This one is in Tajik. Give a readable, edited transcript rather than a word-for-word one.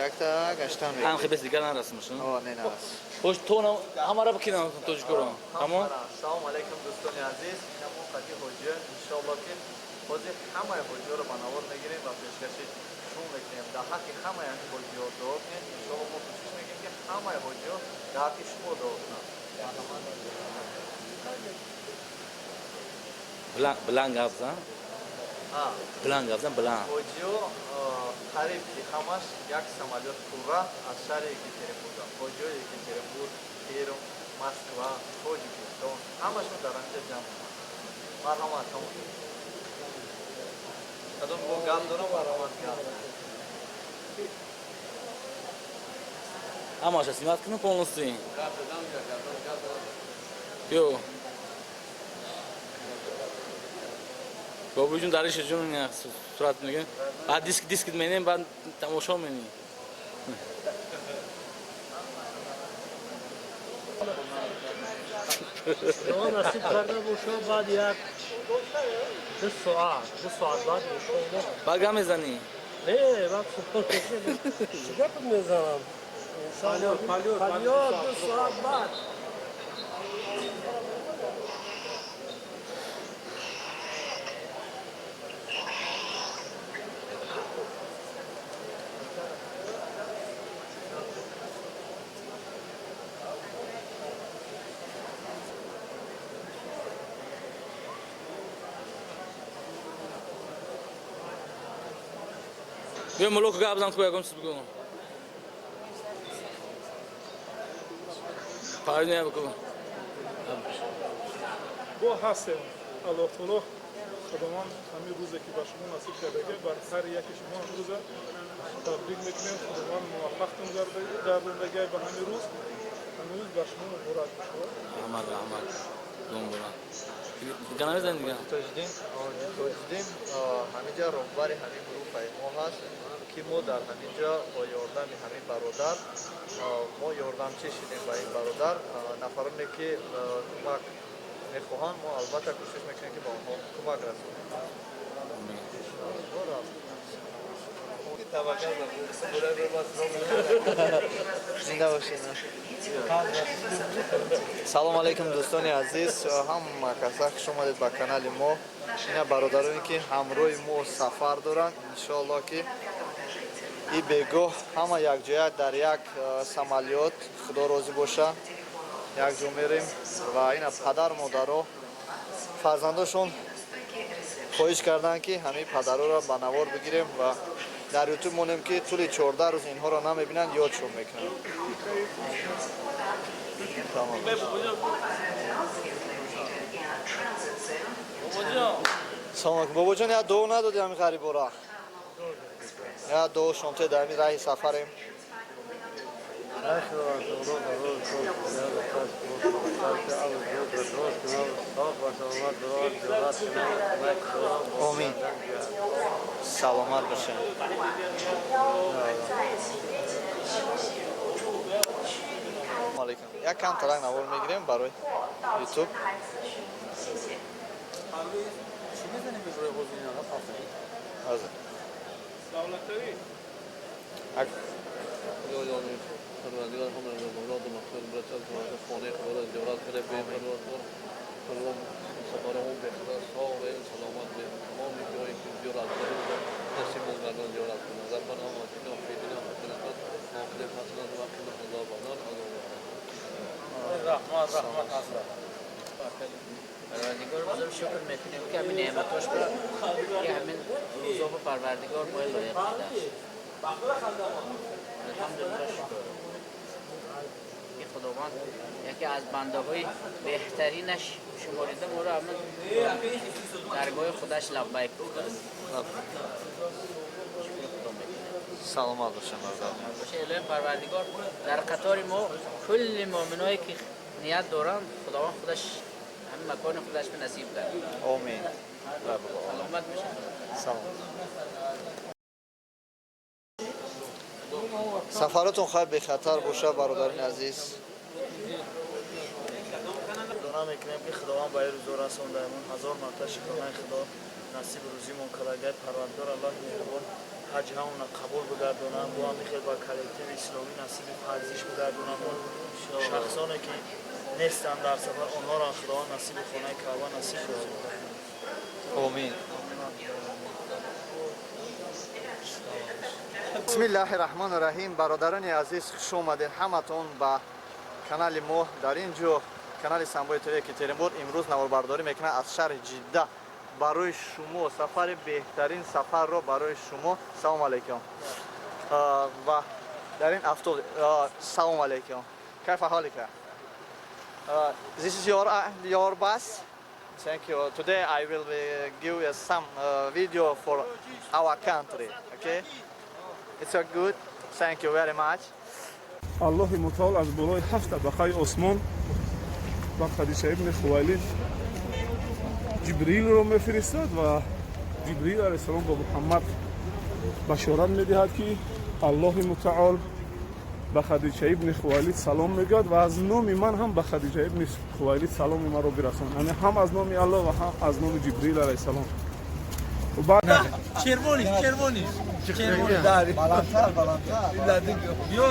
Якта гаштан Ам мегирем. хебес дигар нарасмаш. О, не нарас. Хош то на ҳамара бикинам тоҷикоро. Тамом? Салом алейкум, дӯстони азиз. Ина мо қати ҳоҷия, иншоалло ки ҳозир ҳамаи ҳоҷиёро ба навор мегирем ва пешкаши шумо мекунем. Дар ҳаққи ҳамаи ҳамин ҳоҷиё дуо кунед. Иншоалло мо кӯшиш мекунем ки ҳамаи ҳоҷиё дар ҳаққи шумо дуо кунанд. Марҳамат. Билан билан гап зан. Билан гап зан, билан. Ҳоҷиё қариб ки ҳамаш як самолёт пурра аз шаҳри Екатеринбург. Ҳоҷиёи Екатеринбург, Перм, Москва, Тоҷикистон ҳамашон дар ҳаминҷа ҷамъ омад. Марҳамат, тамошо. Кадом бо гап дорам, марҳамат, гап. Ҳамаша снимать кунам полностью. Ё. Бобоҷон дариша ҷон сурат мегирем. Баъд диск диск менем, баъд тамошо менем. Худо насиб карда боша, баъд як 2 соат, 2 соат баъд иншоалло. Баъд гап мезанӣ? Не, баъд чӣ гап мезанам? Полёт, полёт, Полёт 2 соат баъд. Биё мулоку гап зан, ку ягон чиз бигӯ. Парвиз бигӯ. Бо ҳастем. Аллоҳ таоло худованд ҳамин рӯзе ки ба шумо насиб кардагӣ, бар ҳар яки шумо ҳамин рӯза табрик мекунем. Худованд муваффақтон гардондагӣ ба ҳамин рӯз. Ҳамин рӯз бар шумо муборак бошад. Раҳмат, раҳмат. Дом бура. Дигар намезанӣ дигар? Тоҷиддин, Тоҷиддин ҳаминҷа роҳбари ҳамин группаи мо ҳаст, ки мо дар ҳаминҷа бо ёрдами ҳамин бародар мо ёрдамчӣ шудем ба ин бародар. Нафароне ки кӯмак мехоҳанд, мо албатта кӯшиш мекунем ки ба онҳо кӯмак расонем. Зинда бошед. Салом алейкум, дӯстони азиз, ҳама каса хуш омадед ба канали мо. Ина бародароне ки ҳамроҳи мо сафар доранд, иншоалло ки и бегоҳ ҳама якҷоя дар як самолёт, худо розӣ боша, якҷо мерем. Ва ина падар модаро фарзандошон хоҳиш карданд, ки ҳамин падароро ба навор бигирем ва дар ютуб монем, ки тӯли 14 рӯз инҳоро намебинанд, ёдшон мекунанд. Тамом. Салом алейкум, бобоҷон, як дуо надодӣ ҳамин ғарибора? Як дуо шонте, дар ҳамин раҳи сафарем. Ай Худо барои кор Омин, саломат бошед. Алейкум, як кам тарак навор мегирем барои ютуб. Чӣ мезанем беҷои ҳозир? Ҳозир. Давлатавӣ. پروردگار هم را مراد و مقصود برسد و خانه خدا را زیارت کرده به پروردگار پروردگار سفرمون به خدا صاحب سلامت به تمام جایی که زیارت کرده نصیب گردان زیارت کنه. ربنا آتنا فی الدنیا حسنة و آخرة حسنة و قنا عذاب النار. عذاب Раҳмат, раҳмат, ҳазрат. پروردگار بزرگ شکر میکنیم که همین نعمتاش را که همین روزا به پروردگار باید لایق دیده. الحمدلله، شکر که خداوند یکی از بنده های بهترینش شماریده ما رو، همین درگاه خودش لبیک گفته. شکر خدا میکنیم. Саломат бошед, бародар. باشه الهی پروردگار در قطار ما کل مؤمنایی که نیت دارند، خداوند خودش همین مکان خودش به نصیب کرد. Омин. سلامت میشه. Салом. Сафаратон хайр, бехатар боша, бародарини азиз. Дона мекунем, ки худованд ба ин рӯзо расондаамон. Ҳазор марта шукронаи худо, насиб рӯзимон кардагай. Парвардигор Аллоҳи меҳрубон ҳаҷ ҳамона қабул бигардонад. Бо ҳамин хел ба Исломӣ насиби фарзиш бигардонамон. Шахсоне ки нестанд дар сафар, онҳоро Худованд насиби хонаи Каъба насиб гардонад. Омин. Бисмиллаҳи раҳмони раҳим. Бародарони азиз, хуш омадед ҳаматон ба канали мо. Дар ин ҷо канали Самбои ТВ Екатеринбург имрӯз наворбардорӣ мекунад аз шаҳри Ҷидда барои шумо сафари беҳтарин сафарро барои шумо. Салом алейкум. Ва дар ин автобус, салом алейкум, كيف حالك? This is your bus. Thank you. Today I will give you some video for our country. Okay? It's so good. Thank you very much. Аллоҳи мутаол аз болои ҳафт табақаи осмон ба Хадича ибни Хувайлид Ҷибриилро мефиристад ва Ҷибриил алайҳиссалом ба Муҳаммад башорат медиҳад, ки Аллоҳи мутаол ба Хадича ибни Хувайлид салом мегӯяд ва аз номи ман ҳам ба Хадича ибни Хувайлид саломи маро бирасон, яъне ҳам аз номи Аллоҳ ва ҳам аз номи Ҷибриил алайҳиссалом. Червоний, червоний. Червоний. Баландтар, баландтар. Биё.